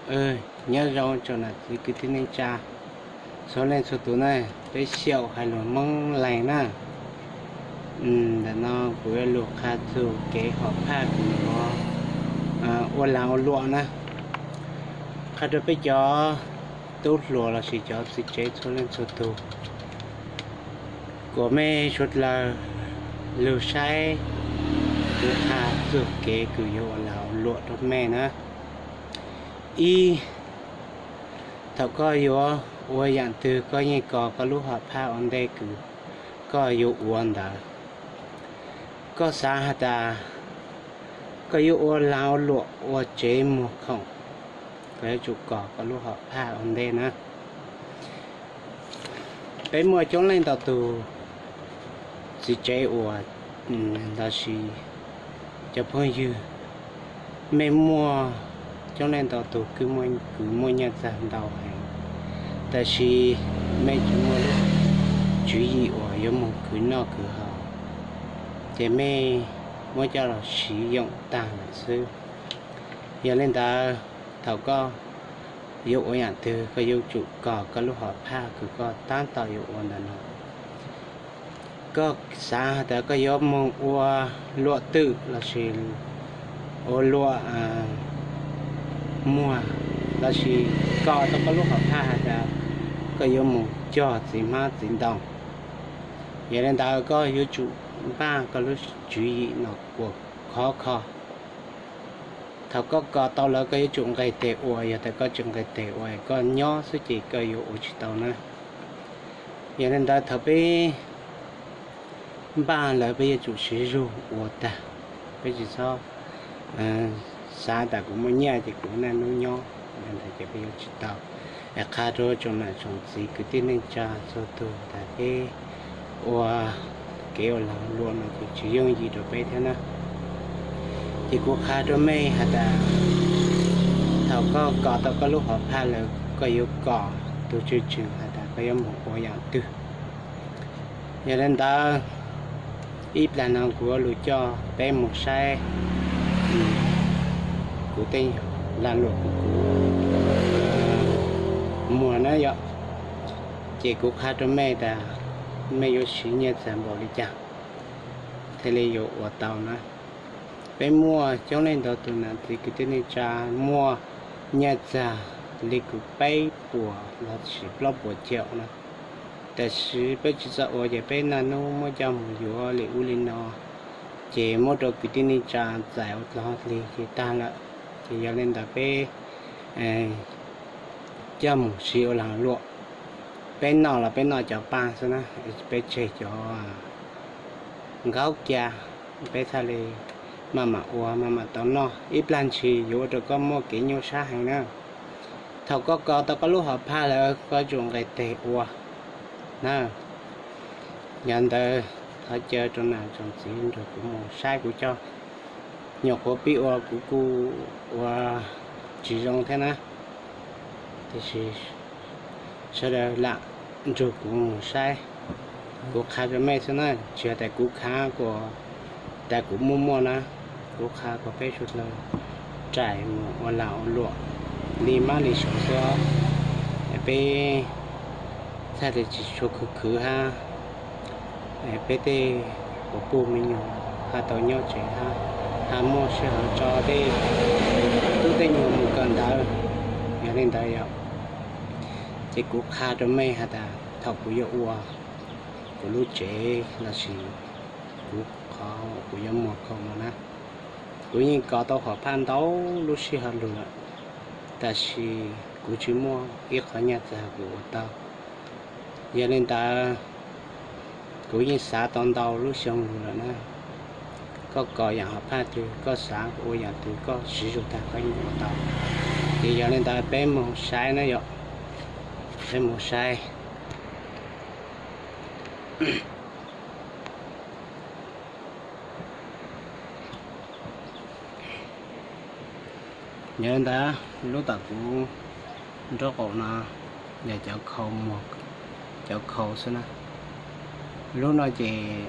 Nyob zoo tsoom niam txiv kwv tij neej tsa txhua leej txhua tus na, peb xyaum hais lus Hmoob Leeg na. Ntawm no kuv yuav lug qha txug kev hom phaj kuv yuav ua laag ua luam na, qha rua peb cov tub hluas lossis cov txiv tsev txhua leej txhua tug, kuas mej suav dlawg lug saib kuv qha txug kev kws yuav ua laag ua luam rua mej na. Ib, thaum koj yuav ua yaam twg koj yeej kos koj lub hom phaj ua ntej kws koj yuav ua ntawd. Koj xaav has tas koj yuav ua laag ua luam ua tsev muag khoom, koj yuav tsum kos koj lub hom phaj ua ntej na. Peb muaj coob leej ntau tug txiv tsev uas, lossis cov phooj ywg, mej muaj coob leej ntau tug kws muaj nyiaj txag ntau heev, tab sis mej tsis muaj lub tswv yim uas yuav moog khwv noj khwv haus, ces mej muab coj los siv yoom tag lawm xwb. Yog li ntawd, thaum koj yuav ua yaam twg koj yuav tsum kos koj lub hom phaj kws koj taab tom yuav ua ntawm no. Koj xaav has tas koj yuav moog ua luam twm lossis ua luam muag, lossis kos tau koj lub hom phaj has tas koj yuav moog cog txiv hmab txiv ntoo. Yog li ntawd koj yuav tsum npaj koj lub tswv yim no uas khov kho. Thaum koj kos tau lawm koj yuav tsum nqes teg ua, yog tas koj tsis nqes teg ua koj nyob xwb ces koj yuav ua tsis tau na. Yog li ntawd thaum peb npaj lawm peb yuav tsum siv zug ua tag, peb tsis txhob xav tas kuv muaj nyiaj ces kuv naj nub nyob, ntawd ces peb yuav tsis tau. Es qha rua tsoom nam tsoom txiv kwv tij neej tsa txhua tug tas peb ua kev ua laag luam no ces tsis yooj yim rua peb thiab na. Ces kuv qha rua mej has tas thaum koj kos tau koj lub hom phaj lawm koj yuav kos tug tswj tswm has tas koj yuav moog ua yaam twg. Yog li ntawd, ib plag no kuv yuav lug coj peb moog saib kuv tej lag luam kuv muag na yom. Ces kuv qha rua mej tas mej yuav siv nyiaj txag npaum li cas thiaj li yuav ua tau na. Peb muaj coob leej ntau tug nam txiv kwv tij neej tsa muaj nyiaj txag li kuv peb puas lossis plaub puas caum na, tab sis peb tsis txawj ua ces peb naj nub muab coj moog yuav li ub li no, ces muab rua kwv tij neej tsa txais ua dlog dlig ces tag lawm. Ces yog li ntawd peb coj moog siv ua laag luam. Peb noj los peb noj cov paj xwb na, peb tseg cov nkaub ca, peb txhaj li maj mam ua maj mam tau noj. Ib plag ntshis yuav ua rua koj muaj kev nyuaj sab heev na. Thaum koj kos tau koj lub hom phaj lawm koj tsum nqes teg ua na. Yog ntawd thov caw rua nam tsoom txiv nrug kuv moog saib kuv coj nyuam qhuav pib ua kuv kuj ua tsis zoo thiab na. Tiam sis sawv daws lam nrug kuv moog saib, kuv qha rua mej xwb na, tsis yog tas kuv khav kuas tas kuv muaj muaj na, kuv qha kuas peb suav dlawg rais moog ua lag ua luam li mab li suav xwb, peb txhaj tas tsis tshua khwv khwv hab peb tej quas puj me nyuam hab tau nyob tsev hab, hab muaj sij hawm tso tej tub tej nyuam moog kawm ntawv. Yog li ntawd yog ces kuv qha rua mej has tas thaum kuv yuav ua kuv lub tsev lossis kuv qhov kuv yuav muag khoom no na, kuv yeej kos tau hom phaj ntau lub sij hawm lug lawm, tab sis kuv tsis muaj ib qhov nyaj txag kuv ua tau. Yog li ntawd kuv yeej xav tau ntau lub xyoo lug lawm na. Koj kos yaam hom phaj twg, koj xav ua yaam twg, koj siv zug tag koj yeej ua tau. Ces yog li ntawd peb moog saib na yom, peb moog saib. Yog li ntawd lub tom kuv nraub qaum no yog cov khau muag, cov khau xwb na. Lub no ces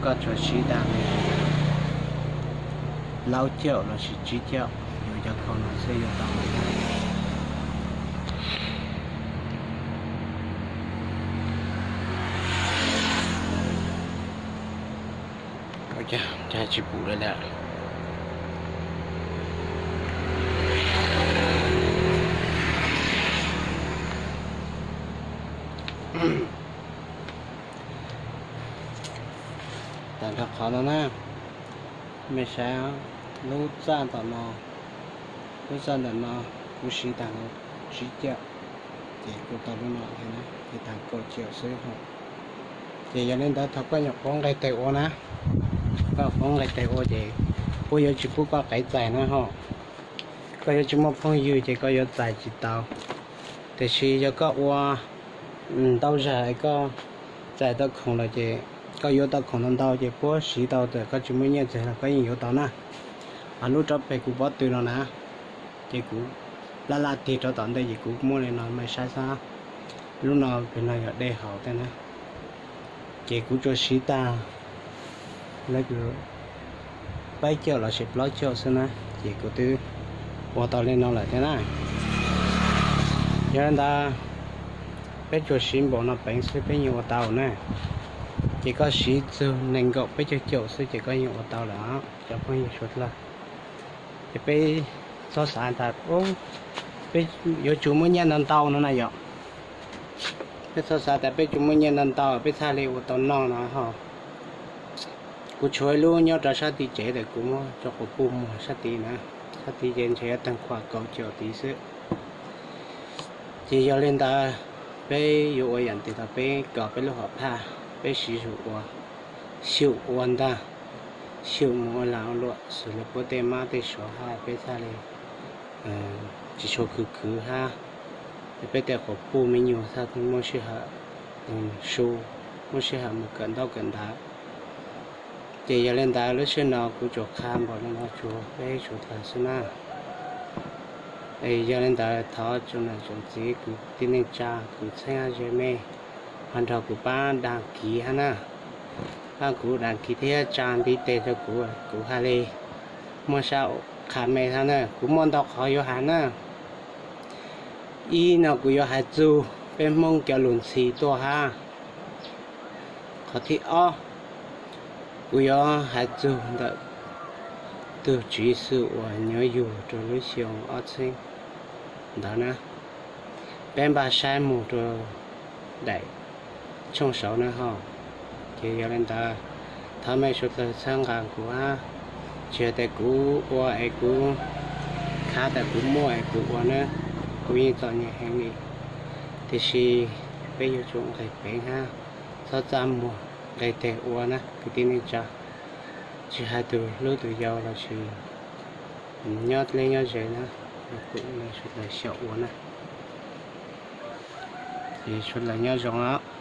koj tsuas siv tag li plaub caug los sis tsib caug, yuav cov khoom no xwb yuav tau. Tsis pum lawm. Tag nrho qhov no na, mej saib, lub txaj tom no, lub txaj ntawm no kuv siv tag tsib caug, ces kuv tau lub no thiab na, ces tag kaum caum xwb os. Ces yog li ntawd thaum koj nyuam qhuav nqes tes ua na, koj nyuam qhuav nqes tes ua ces puab yuav tsis pub koj qev txais na ho. Koj yuav tsis muaj phooj ywg ces koj yuav txais tsis tau. Tiam sis yog koj ua ntau zag es koj txais tau khoom lawm ces koj yuav tau khoom ntau ntau ces puab siv tau, txawm koj tsis muaj nyiaj txawg los koj yeej yuav tau na. Ho lub rau pem kuv pob tw no na, ces kuv laj laj tig rau tom ntej ces kuv muaj li no mej saib xwb. Lub no pem no yog dej haus tej na. Ces kuv tsuas siv tag lawv peb caug los sis plaub caug xwb na, ces kuv twb ua tau li no lawm thiab na. Yog li ntawd, peb tsuas siv npaum no peev xwb peb yeej ua tau na. Ces koj siv txug nees nkaum peb caug caum xwb ces koj yeej ua tau lawm cov phooj ywg suav dlawg. Ces peb txhob xav tas peb yuav tsum muaj nyiaj ntau ntau no na yom. Peb txhob xav tas peb tsuas muaj nyiaj ntau ntau peb txhaj li ua tau noj no ho. Kuv tshuav ib lub nyob rau sab tid tsev ntawm kuv muab rau quas puj muag sab tid na, sab tid ces ntshe yuav tag khuam kaum caum tid xwb. Ces yog li ntawd, peb yuav ua yam twg los peb kos peb lub hom phaj, peb siv zog ua, xyaum ua ntag, xyaum mus ua lag ua luam xws li puab tej mab tej suav hab peb txhaj li tsis tshua khwv khwv hab, peb tej quas puj me nyuam txhaj muaj sij hawm su, muaj sij hawm mus kawm ntaub kawm ntawv. Ces yog li ntawd lub sij no kuv tsuas qha npaum li no rua peb suav dlawg xwb na. Yog li ntawd thov tsoom niam tsoom txiv kwv tij neej tsa kwv txheeb ze mej ho nrog kuv pab dag kiv hab na. Pab kuv dag kiv thiab tsa ntiv tes rau kuv, kuv haj li muaj sab qha me hab na. Kuv muaj ntau qhov yuav has na. Ib no kuv yuav hais txug peb Hmoob cov lus ntxhi tuaj hab. Qhov thib ob, kuv yuav hais txug ntawm tug tswv xwm uas nyuav yug rua lub xyoo ob txheeb ntawd na, peb npaj saib mus rua daim tshooj saud na ho. Ces yog li ntawd, thov mej suav dlawg txhawb nqa kuv hab, tsis yog tas kuv ua es kuv khav tas kuv muaj es kuv ua na, kuv yeej txom nyem heev li. Tiam sis peb yuav tsum nqis peev hab txhob txaj muag, nqis teg ua na kwv tij neej tsa, tsis hais tus hlub tus yau lossis nyob dleb nyob ze na, kuv mej suav dlawg xyaum ua na. Ces suav dlawg nyob zoo os.